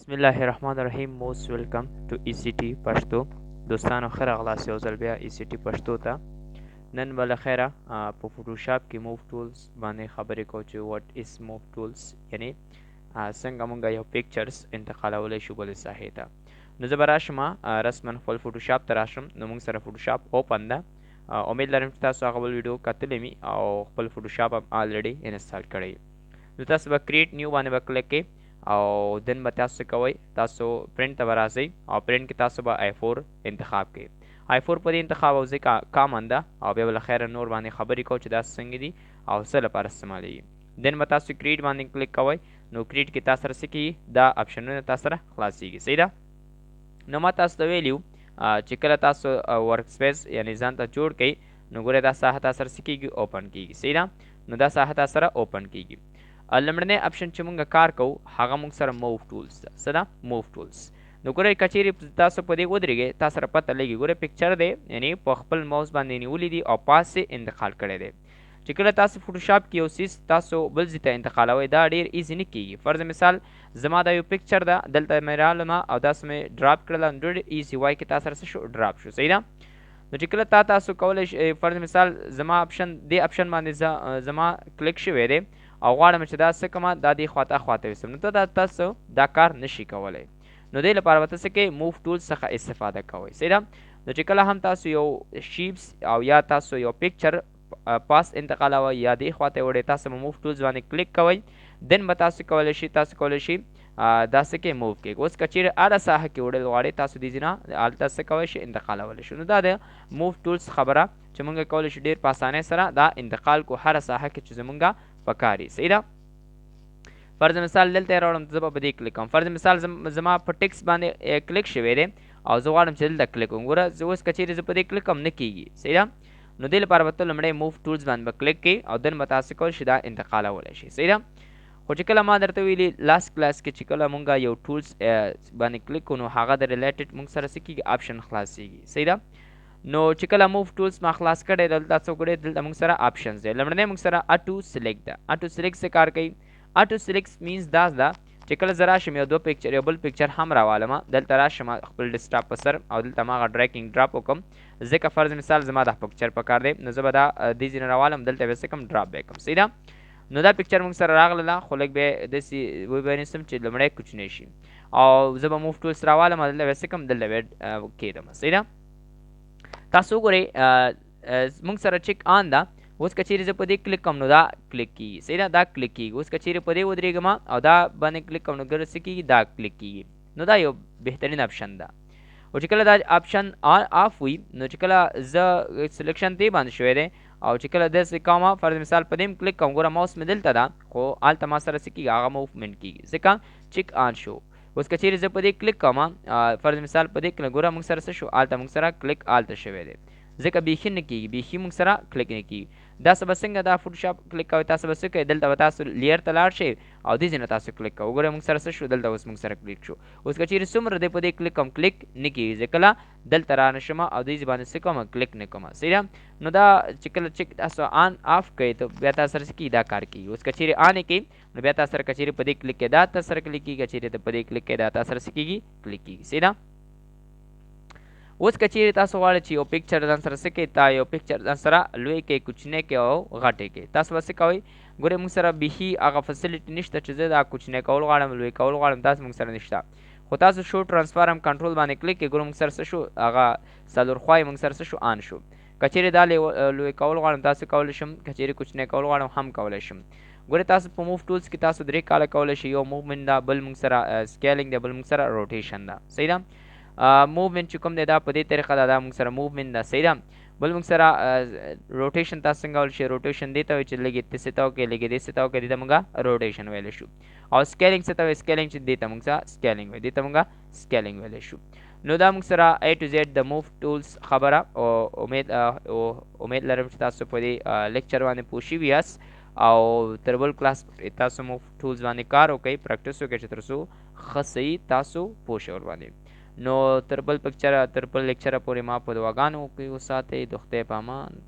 بسم الله الرحمن الرحیم. Most welcome to ای سی ټي پښتو. دوستانو، ښه راغلاست یو ځل بیا ای سی ټي پښتو ته. نن به له خیره په فوټوشاپ کې موو ټولز باندې خبرې کوو چې what is move tools، یعنی څنګه مونږ یو پکچرز انتقالولی شو بلې ساحې ته. نو زه به راشم، رسما خپل فوټوشاپ ته راشم. نو مونږ سره فوټوشاپ open ده. امید لرم چې تاسو هغه بل ویډیو کتلې مي او خپل فوټوشاپ هم already install کړی. نو تاسو به create new باندې به کلیک کړئ او then به تاسو څه کوئ؟ تاسو پرنټ ته به راځئ او پرنټ کې تاسو به A4 انتخاب کړئ. A4 په دې انتخاب او ځکه common ده او بیا به له خیره نور باندې خبرې کوو چې دا څنګه دي او څه لپاره استعمالیږي. Then به تاسو create باندې کلیک کوئ. نو create کې تاسو سره څه کیږي؟ دا آپشنونه تاسو سره خلاصیږي، صحیح ده؟ نو ما تاسو ته ویلي چې کله تاسو workspace یعنی ځان ته جوړ کړئ، نو ګورئ دا ساحه تاسو سره څه کیږي؟ Open کیږي، صحیح ده؟ نو دا ساحه تاسو سره open کیږي. لومړنی آپشن چې مونږ کار کوو، هغه مونږ سره move tools ده. څه ده move tools؟ نو ګورئ، کچېرې تاسو په دې ودرېږئ، تاسو سره پته لګي، ګورئ، پکچر دی، یعنی په خپل ماوس باندې نیولی دی او پاس یې انتقال کړی دی. چې کله تاسو فوټوشاپ کې یو څیز تاسو بل ځای ته انتقالوئ، دا ډیر easy نه کیږي. فرض مثال زما دا یو پکچر ده، دلته مې رالم او داسې مې drop کړله، نو ډېر easy وای کې تاسو سره څه شو؟ Drop شو، صحیح ده؟ نو چې کله تاسو کولی شئ، فرض مثال زما آپشن دې آپشن باندې زما کلیک شوی دی او غواړم چې دا څه کوم، دا دې خواته خواته ویسم، نو ته دا تاسو دا کار نشي کولی. نو دې لپاره به تاسو کې move tool څخه استفاده کوئ، صحیح ده؟ نو چې کله هم تاسو یو shapes او یا تاسو یو پکچر پاس انتقالوئ یا دې خواته وړئ، تاسو به move tools باندې کلیک کوئ. Then به تاسو کولی شئ دا څه کې move کړئ. اوس که چیرې هره ساحه کې وړل غواړئ، تاسو دې ځای نه هلته څه کولی شئ؟ انتقالولی شئ. نو دا د move tools خبره چې مونږ کولی شو ډېر په اسانۍ سره دا انتقال کو هره ساحه کې چې زمونږ پکار، صحیح ده؟ فرض مثال دلته یې راوړم، زه به په دې کلیک کوم. فرض مثال زما په ټیکس باندې کلیک شوی دی او زه غواړم چې دلته کلیک وکړم. ګوره، زه اوس که چیرې زه په دې کلیک کوم، نه کیږي، صحیح ده؟ نو دې لپاره به ته لومړی move tools باندې به کلیک کړې او then به تاسو کول شي دا انتقالولی شي، صحیح ده؟ خو چې کله ما درته ویلي last class کې چې کله مونږ یو tools باندې کلیک کړو، نو هغه د related مونږ سره څه کیږي؟ آپشن خلاصیږي، صحیح ده؟ نو چې کله move tools ما خلاص کړی، دلته څه وګورئ، دلته مونږ سره options دی. لومړنی مونږ سره auto select ده. Auto select څه کار کوي؟ Auto select means دا ده چې کله زه راشم، یو دوه پکچر، یو بل پکچر هم راوالم، دلته راشم خپل ډیسکټاپ په سر او دلته ما هغه drag and drop وکم، ځکه فرض مثال زما دا پکچر پکار دی، نو زه به دا دې ځای نه راوالم، دلته به څه کوم؟ Drop به کوم، صحیح ده؟ نو دا پکچر موږ سره راغله، خو لږ به داسې وبه نیسم چې لومړی کوچنی شي او زه به move tools راوالم، دلته به څه کوم؟ دلته به کېدم، صحیح ده؟ تاسو وګورئ، موږ سره check on ده. اوس که چیرې زه په دې کلیک کوم، نو دا کلیک کیږي، صحیح ده؟ دا کلیک کیږي. اوس که چیرې په دې ودرېږم او دا باندې کلیک کوم، نو ګوره څه کیږي؟ دا کلیک کیږي. نو دا یو بهترین آپشن ده. او چې کله دا آپشن off وي، نو چې کله زه selection دې باندې شوی دی او چې کله داسې کوم، فرض مثال په دې کلیک کوم، ګوره، ماوس مې دلته ده، خو هلته ما سره څه کیږي؟ هغه movement کیږي، ځکه check on شو. اوس که چیرې زه په دې کلیک کوم، فرض مثال په دې کلیک، ګوره موږ سره څه شو؟ هلته موږ سره کلیک هلته شوی دی، ځکه بیخي نه کیږي، بیخي موږ سره کلیک نه کیږي. دا څه به څنګه دا فوټوشاپ کلیک کوي؟ تاسو به څه کوئ؟ دلته به تاسو layer ته لاړ شئ او دې ځای نه تاسو کلیک کوئ. وګورئ موږ سره څه شو؟ دلته اوس موږ سره کلیک شو. اوس که چیرې څومره دی په دې کلیک کوم، کلیک نه کیږي، ځکه کله دلته را نه شم او دې ځای باندې څه کوم؟ کلیک نه کوم، صحیح ده؟ نو دا چې کله check تاسو on off کوئ، ته بیا تاسو سره څه کیږي؟ دا کار کیږي. اوس که چیرې on یې کړئ، نو بیا تاسو سره که چیرې په دې کلیک کوئ، دا تاسو سره کلیک کیږي. که چیرې ته په دې کلیک کوئ، دا تاسو سره څه کیږي؟ کلیک کیږي، صحیح ده؟ اوس که چیرې تاسو غواړئ چې یو پکچر ځان سره څه کوئ، تا یو پکچر ځان سره لوی کوئ، کوچنی کوئ او غټی کوئ، تاسو به څه کوئ؟ ګورئ، موږ سره بیخي هغه facility نشته چې زه دا کوچنی کول غواړم، لوی کول غواړم، تاسو موږ سره نشته. خو تاسو show transform control باندې کلیک کړئ. ګورئ موږ سره څه شو؟ هغه څلور خوا یې موږ سره څه شو؟ On شو. که چیرې دا لوی کول غواړم، تاسو کولی شم. که چیرې کوچنی کول غواړم، هم کولی شم. ګورئ، تاسو په move tools کې تاسو درې کاله کولی شئ. یو movement ده، بل موږ سره scaling ده، بل موږ سره rotation ده، صحیح ده؟ Movement چې کوم دی، دا په دې طریقه ده، دا موږ سره movement ده، صحیح ده؟ بل موږ سره rotation تاسو څنګه ویل شئ؟ Rotation دې ته وایي چې لږې داسې تاو کړئ، لږې داسې تاو کړئ، دې ته موږ rotation ویلی شو. او scaling څه ته وایي؟ Scaling چې دې ته موږ scaling وایي، دې ته موږ scaling ویلی شو. نو دا موږ سره A to Z د move tools خبره او امید لرم چې تاسو په دې لیکچر باندې پوه شوي یاست او تر بل کلاس تاسو move tools باندې کار وکړئ، practice وکړئ چې تر څو ښه صحیح تاسو پوه شئ ورباندې. نو تر بل پکچر، تر بل لیکچر پورې ما په دعاګانو کې وساتئ. د خدای په امان.